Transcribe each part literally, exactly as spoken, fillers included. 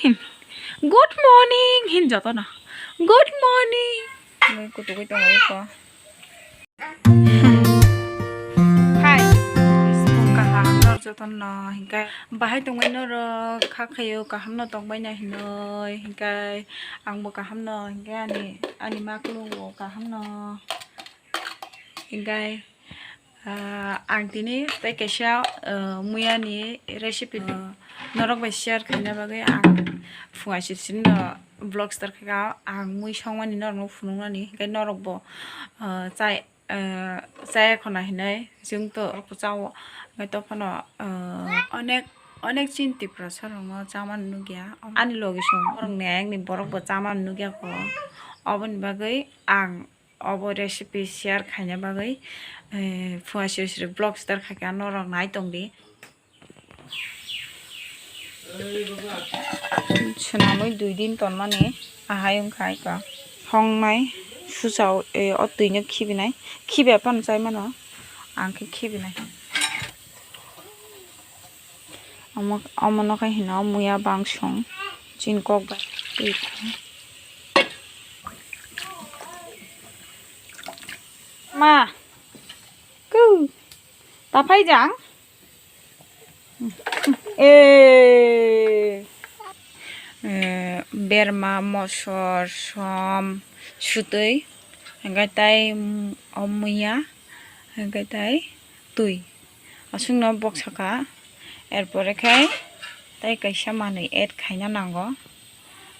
Hin. Good morning hin jotono. Good morning. Mui kutugwi tongo iko. Hai. Kaham no jotono hinkhe bahai tongwi norok kha khayo kaham no tongbai na hinoi hinkhe angbo kaham no hinkhe ani ani maklungo kaham no hinkhe. Ah, ang tini tei kaisa, ah, muya ni recipe, ah, norok bai share khaina bagwi ang phunga sisino vlog start kha ang mui songmani norok no phunuknani hinkhe norok bo, ah, chai, ah, chaya khona hinai chwng to chao hinkhe to phano, ah, onek onek chini Tiprasa rok no chamani nukya ani logi song borok ni ayang ni borok bo chamani nukya kho oboni bagwi ang obo recipe share khaina bagwi, eh, phunga siri siri vlog start khaikha norok nai tongdi. Swnamwi dui din tonmani ahai wngkha ika hongnai susa o, eh, o twino khibinai khibi aphano chai mano ang khe khibinai. Omo, omono khe hino muya bangsong chini kok bai twi kha. Ma, ku, ta phai jang? Eh, eh, berma, mosor, som, sutwi, hingkhe tai, mm, o muya, hingkhe tai twi. Aswkno bok saka, er pore khe tei kaisa manwi add khaina nango,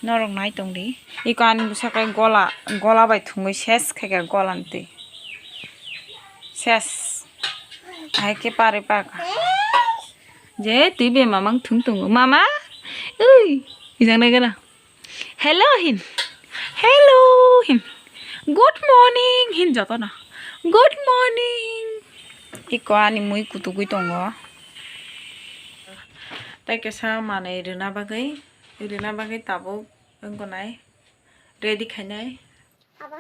norok nai tongdi. Iko ani bwsakhe gola, gola bai thwngwi ses khaikha gola ni twi. Ses. Hai khe parwi parkha. Je twi be mamang thwng tongo. Mama? Ui, ijang nai gana. Hello hin. Hello hin. Good morning hin jotono. Good morning. Iko ani mui kutugwi tongo. Tei kisa manwi rwna bagwi, rwna bagwi tabuk wngkha nai. Ready khainai. Aba.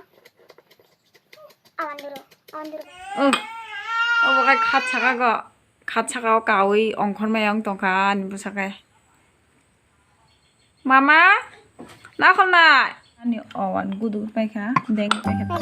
Awan duru, awan duru. Oh. Obo kai khat saka go. Khat saka o kawi ongkhormai wng tongkha ani bwsakhe. Mama, nakhol nai. Ani owan gudu paikha, deng paikha.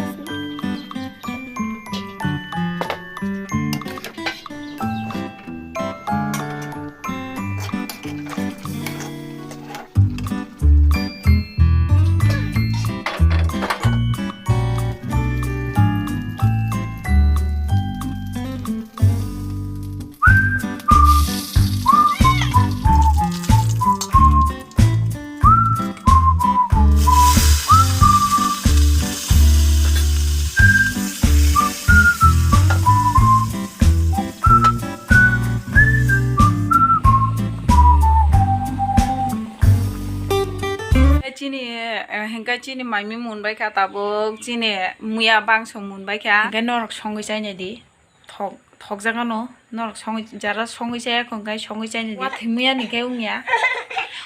Chini, eh, hingke chini maimi mun bai kha tabuk, chini muya bangso mun bai kha. Hingke norok songwi chainai di. Thok, thokjagano, norok songwi, jara songwi chaya kho, hingke songwi chainai di. Thwimwi ani khe wngya.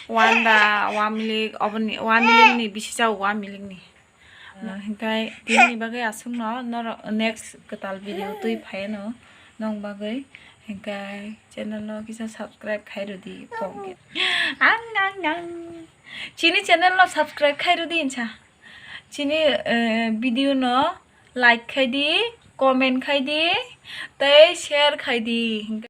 Wanda, wamilik, oboni, wamilikni bisi chao, wamilikni. Ah, hingke tini bagwi aswkno norok next kwtal video twi phaiano nong bagwi. Hingke channel no kisa subscribe khai rwdi, pok. Ang, ang, ang. Chini channel no subscribe khai rwdi hinsa. Chini, eh, video no like khai di, comment khai di, tei share khai di.